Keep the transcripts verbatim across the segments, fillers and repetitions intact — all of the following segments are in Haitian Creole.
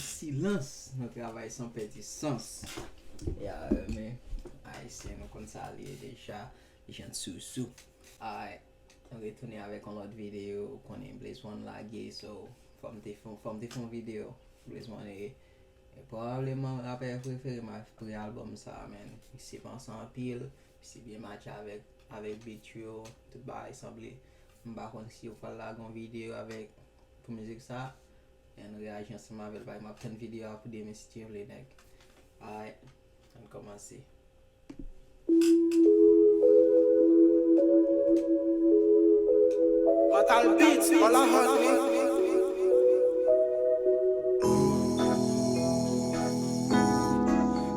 Silans, nou travay san pèdi sans. Ya, men, Ayisyen, nou konn sa l ye deja. Jan sousou. Alright, nou retounen avèk yon lòt videyo. Ou konnen Blaze One lage, so, fò m te fè, fò m te fè yon videyo. Blaze One e, e pwobableman rapè prefere m apre albòm sa, man. Misye panse anpil, misye byen matche avèk, avèk beat yo, tout bagay sanble. M pa konn si yo pral lage yon videyo avèk, pou mizik sa. Ann reyaji ansanm avè l, paske m ap tann videyo a pou demen si Dye vle, nèg. Alright, ann kòmanse. Mental Beats, Ola Honey.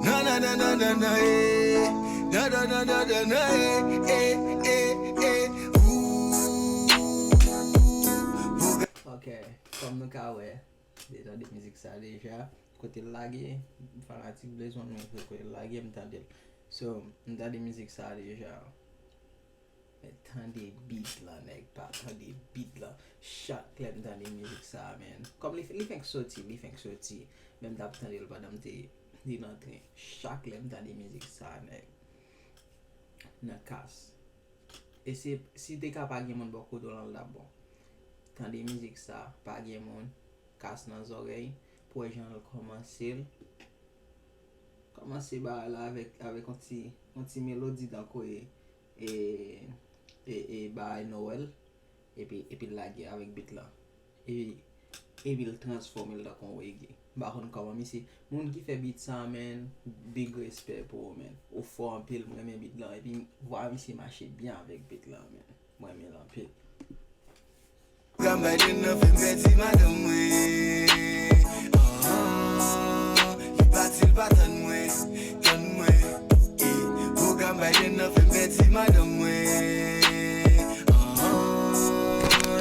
Na, na, na, na, na, na, eh. Na, na, na, na, na, na, eh, eh, eh, eh. Ooh. Ok, kòm nou ka wè, m te tande mizik sa deja. Kote l lage, m fanatik Blaze One, men kote l lage, m tande l. So, m tande mizik sa deja. Men tande beat lan, nèg, pa tande beat lan. Chak lè m tande mizik sa, man. Kòm li, li fenk soti, li fenk soti. Men m t ap tande l pandan m te, te nan tren. Chak lè m tande mizik sa, nèg. Nan kas. E se, si te ka pa gen moun bò kote w lan, l t ap bon. Tande mizik sa, pa gen moun, kas nan zòrèy, pou wè jan l kòmanse l. Kòmanse bagay la avèk, avèk yon ti, yon ti melodi tankou e, e, e, e bagay Nwèl, epi, epi l lage avèk beat lan. Epi, epi l transfòme l tankou yon reggae. M pa konn kòman misye, moun ki fè beat sa, man, big respè pou ou, man. Ou fò anpil, m renmen beat lan, epi vwa misye mache byen avèk beat lan, man. M renmen l anpil. Pwogram Biden nan fè m pèdi madanm mwen. Ah, ah, li pati, l pa tann mwen, tann mwen. Eh, pwogram Biden nan fè m pèdi madanm mwen. Ah, ah,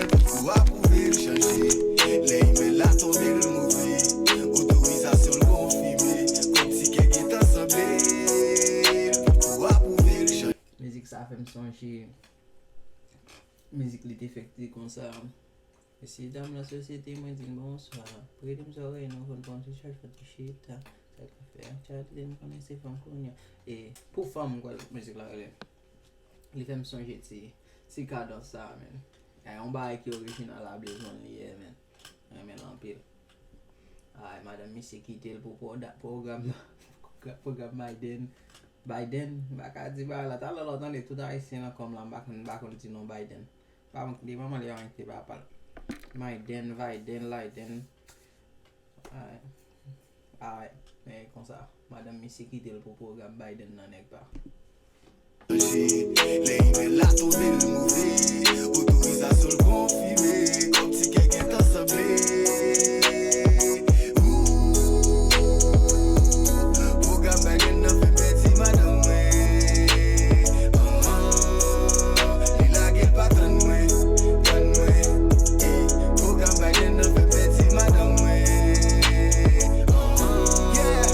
l potko apwouve, l chanje. Lè imèl la tonbe, l move. Otorizasyon l konfime. Kòmsi kè gentan sanble. L potko apwouve, l chanje. Mizik sa fè m sonje mizik li te fèk di konsa. Mesye dam nan sosyete, mwen di n bonswa. Prete m zòrèy nou, fò n pran ti chaj, fò n ti chita. Sa k ap fè an chale, m konnen se fanm kounye a. E pou fanm, m kwè mizik la rele. Li fè m sonje ti, ti kadans sa, man. E yon bagay ki orijinal a Blaze One li ye, man. Mwen renmen l anpil. Ay, madanm misye kite l pou pwoda-, pwogram, pwogram Biden. Biden, m pa ka di bagay la. Talè lè w tande tout ayisyen nan kòm la, m pa konn, m pa konn di non Biden. Pa m, li manman li pa mete papa l. Biden, Biden, Biden. Ay, ay, men konsa, madanm misye kite l pou pwogram Biden nan, nèg pa. Lè imèl la tonbe, l move. Otorizasyon l konfime. Kòmsi kè gentan sanble. Ooh, pwogram Biden nan fè m pèdi madanm mwen. Ah, ah, li lage, l pa tann mwen, tann mwen. Eh, pwogram Biden nan fè m pèdi madanm mwen. Ah, ah, yeah.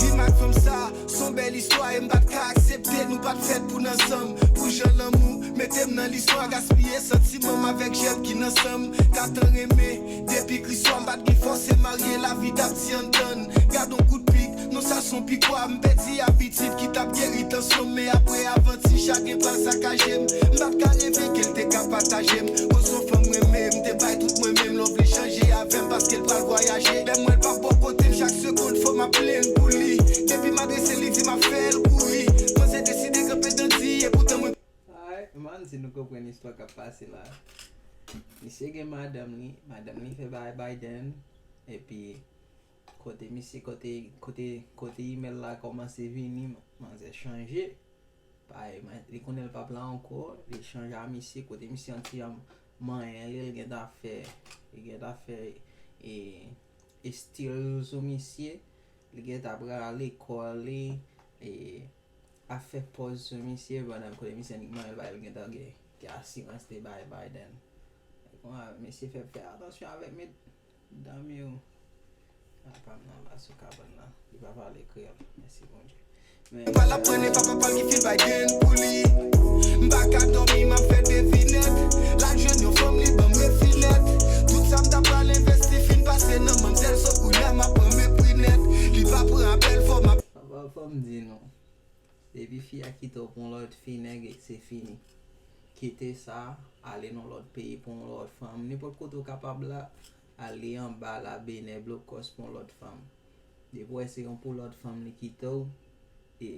Vi m ak fanm sa, s on bèl istwa e m pa t ka aksepte nou pa t fèt pou n ansanm. Pou jan lanmou mete m nan listwa, gaspiye santiman m avèk jèn ki nan san m. Ka tan renmen depi griswa, m pa t gen fòse marye, lavi t ap di ann tann. Gad on kout pik, non sa s on pikwa, m pèdi abitid ki t ap geri tansyon m. Men apre avanti, chagren pral sakaje m. M pa t ka reve ke l te ka pataje m. Koz on fanm m renmen, m te bay tout mwen menm, lè w vle chanje avè m paske l pral vwayaje. Lè m wè l pa bò kote m, chak segonn fò m ap plenn pou li. Depi m adrese l, li di m ap fè l kouri. Panse deside kanpe dan di, e poutan mwen. Alright, m pa konn si nou konprann istwa k ap pase la. Misye gen madanm li, madanm li fè bagay Biden, epi kote misye, kote, kote, kote imèl la kòmanse vini, manzè chanje. Pa, li konnen l p ap la ankò, li chanje a misye, kote misye yon ti jan manyen li, li gentan fè, li gentan fè, e, estil sou misye, li gentan pral lekòl li, e, ap fè pòz sou misye, pandan kote misye annik manyen l, li gentan gen, gen asirans li bay Biden. Kòman, mesye fè, fè atansyon avèk medam yo. Apa m nan la sou kabann nan, li pa pale kreyòl. Mèsi Bondye. Men. Pral aprann e pa papa l ki fil Biden pou li. M pa ka dòmi, m ap fè devinèt. L al jwenn yon fanm, li ban m refinèt. Tout sa m ta pral envesti fin pase nan manmzèl, so kounye a m Depi fi a kite w pou yon lòt fi, nèg, se fini. Kite sa, ale nan lòt peyi pou yon lòt fanm. Nenpòt kote w kapab la, ale anba la, Benè, Blokòs pou yon lòt fanm. Depi w wè se yon pou lòt fanm li kite w, e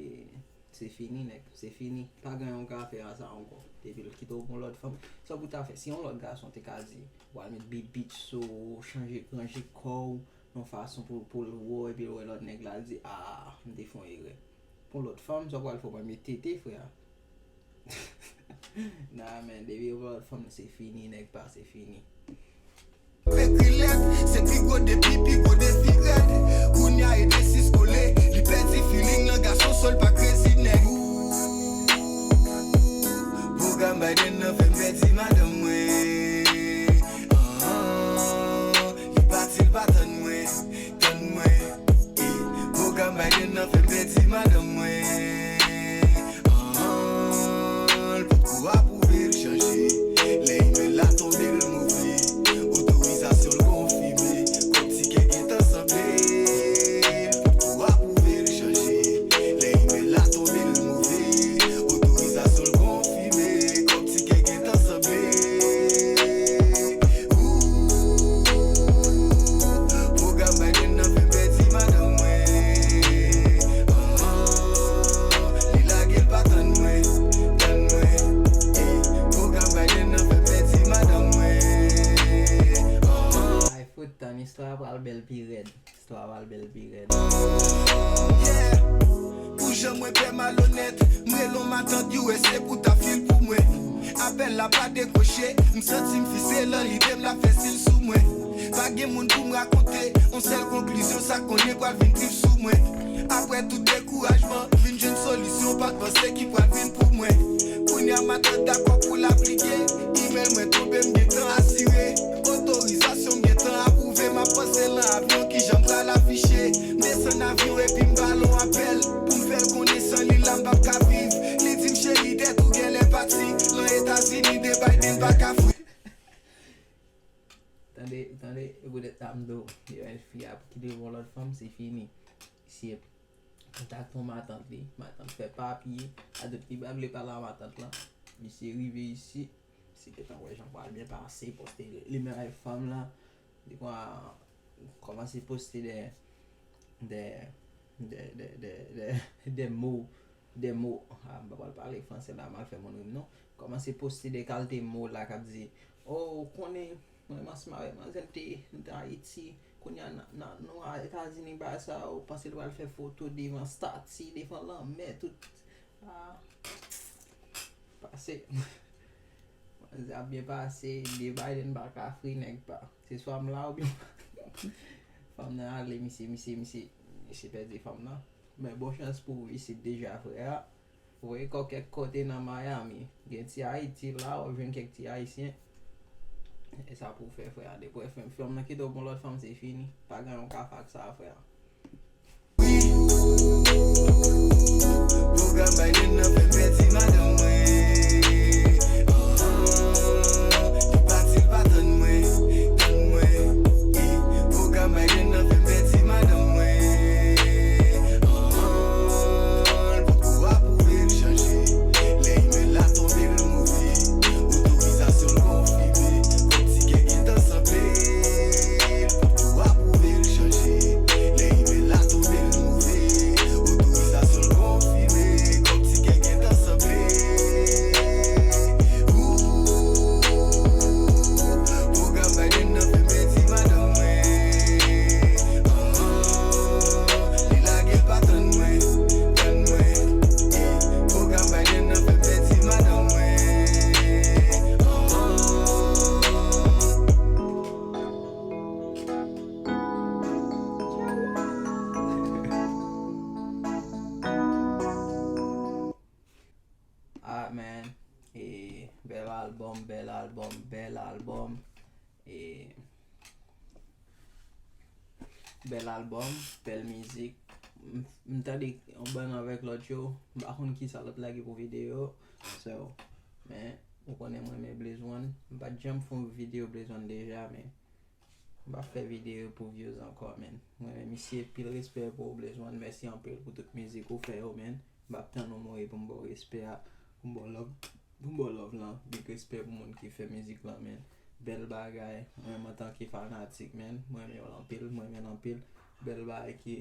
se fini, nèg, se fini. Pa gen yon ka fè a sa ankò. Depi l kite w pou yon lòt fanm, sa pou ta fè? Si yon lòt gason te ka di, w al met bibit sou ou, chanje, ranje kò w, yon fason pou, pou l wè w, epi l wè lòt nèg la, l di, "Ah, m te fè yon erè." Pou lòt fanm, sa w pral fè, w pral met tete, frè. Nah, man, depi yon lòt fanm, se fini, nèg pa, se fini. Ekri lèt, se pi gwo depi, pi gwo defi rèd. Kounye a e de sis kole, li pèdi feeling nan gason, sòl pa krezi nèg. Pwogram Biden nan fè m pèdi madanm mwen. Ah, li pati, l pa tann mwen, tann mwen. Eh, pwogram Biden nan fè m pèdi madanm mwen. Ah, l potko apwouve, l chanje. Lè imèl la tonbe, l move. Otorizasyon l konfime. Kòb tikè gentan sanble. L potko apwouve, l chanje. Lè imèl la tonbe, l move. Otorizasyon l konfime. Kòb tikè gentan sanble. Ooh, pwogram Biden nan fè m pèdi madanm mwen. Ah, li lage, l pa tann mwen, tann mwen. Eh, pwogram Biden nan fè m pèdi madanm mwen. Ah. Ay, fout tann, istwa a pral bèl pi rèd. Istwa a pral bèl pi rèd. Yeah. Pou jan mwen pè malonèt, m rele yon matant U S A pou ta fil pou mwen. Apèl la pa dekwoche, m santi m fikse nan lide m, l ap fè sil sou mwen. Pa gen moun pou m rakonte, yon sèl konklizyon, sa konnen pral vin trip sou mwen. Apre tout dekourajman, vin jwenn solisyon, pa t panse ki pral vin pou mwen. Kounye a matant dakò pou l aplike, imèl mwen tonbe, m gentan asire. Otorizasyon m gentan apwouve, m ap panse lan avyon, kijan m pral afiche. M desann avyon epi m ba l on apèl pou m fè l konnen san li la m p ap ka viv. Li di m, "Cheri, dèt ou genlè pati." Lan Etazini, de Biden pa ka fri. Tande, tande, e poutèt sa m di w, yon fi ap kite pou yon lòt fanm, se fini. Si e kontakte yon matant li, matant fè papye, a tout li pa vle pale a matant lan. Misye rive isi, misye gentan wè jan pral byen pase, poste li menm avèk fanm lan. Li pran, kòmanse poste de, de, de, de, de, de, de mo, de mo. Ah, m pa pral pale franse la, m al fè moun ri m non. Kòmanse poste de kalite mo la k ap di, "Oh, ou konnen, mwen ansanm avèk manzèl te, nou te Ayiti, kounye a n, n, nou a Etazini, bagay sa yo." Panse l pral fè foto devan stati, devan lanmè, tout. Ah, pase. Manzè ap byen pase, de Biden pa ka fri nèg pa. Se swa m la oubyen fanm nan ale, misye, misye, misye, misye pèdi fanm nan. Men bon chans pou ou isit deja, frè a. Voye kò kèk kote nan Miami. Gen ti Ayiti la, w ap jwenn kèk ti Ayisyen. E sa pou w fè, frè a. Depi w fè fanm nan kite w pou lòt fanm, se fini. Pa gen yon ka fè ak sa, frè a. Pwogram Biden nan fè m pèdi madanm mwen. Li pati, l pa tann mwen, tann mwen. Pwogram Biden nan fè m pèdi madanm mwen. L potko apwouve, l chanje. Lè imèl la tonbe, l move. Otorizasyon l konfime. Kòb tikè gentan sanble. L potko apwouve, l chanje. Lè imèl la tonbe, l move. Otorizasyon l konfime. Kòb tikè gentan sanble. Ooh, pwogram Biden nan fè m pèdi madanm mwen. Li lage, l pa tann mwen, tann mwen. Eh, pwogram Biden nan fè m pèdi madanm mwen. Ah, man. E, bèl albòm, bèl albòm, bèl albòm. E, bèl albòm, bèl mizik. M, m tande yon bann avèk lòt yo. M pa konn kisa lòt la gen pou videyo. So, men, ou konnen mwen renmen Blaze One. M pa t janm fè yon videyo Blaze One deja, men M pa fè videyo pou views ankò, man. Mwen menm, misye, pil respè pou ou, Blaze One. Mèsi anpil pou tout mizik ou fè yo, man. M ap tann yon moman pou m ba w respè a, pou m ba w love, pou m ba w love lan. Big respè pou moun ki fè mizik lan, man. Bèl bagay. Mwen menm antanke fanatik, man, mwen renmen w anpil, mwen renmen l anpil. Bèl bagay ki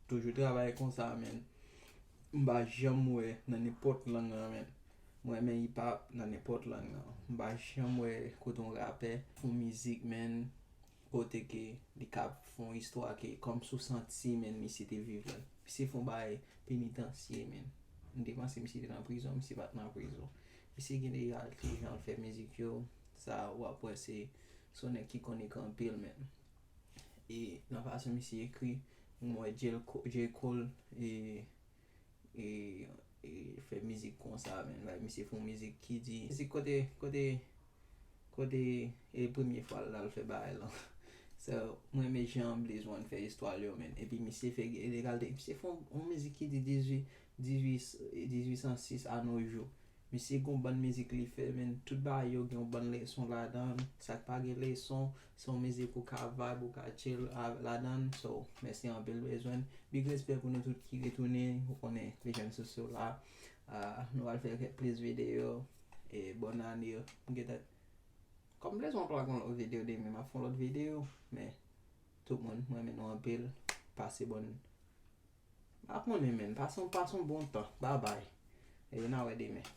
toujou travay konsa, man. M pa janm wè nan nenpòt lang lan, man. Mwen renmen hip hop nan nenpòt lang lan. M pa janm wè kote yon rapè fè yon mizik, man, kote ke li ka fè yon istwa ke kòmsi w santi, man, misye te viv la. Misye fè yon bagay penitansye, man. M te panse misye te nan prizon, misye pa t nan prizon. Misye gen de kalite jan l fè mizik yo, sa w ap wè se, se yon nèg ki konn ekri anpil, man. E nan fason misye ekri, m wè J. Cole, J. Cole, e e, e fè mizik konsa, man. Like, misye fè yon mizik ki di, mizik kote, kote, kote, e premye fwa l al fè bagay lan. So, mwen renmen jan Blaze One fè istwa l yo, man. Epi misye fè, e, legal de, misye fè yon, yon mizik ki di dizwit, dizwit, dizwit san sis a nos jours. Misye gon bann mizik li fè, man, tout bagay yo gen yon bann leson ladan l. Sa k pa gen leson, se yon mizik ou ka vibe, ou ka chill a, ladan l. So, mèsi anpil, Blaze One. Big respè pou nou tout ki retounen. Ou konnen, Legend Soso la. Ah, nou pral fè kèk plis videyo. E bòn ane. M gentan, kòm Blaze One pa gon lòt videyo demen, m ap fè yon lòt videyo. Men, tout moun, mwen renmen nou anpil. Pase bòn, m pa konnen, man. Pase, pase yon bon tan. Bye bye. E n a wè demen.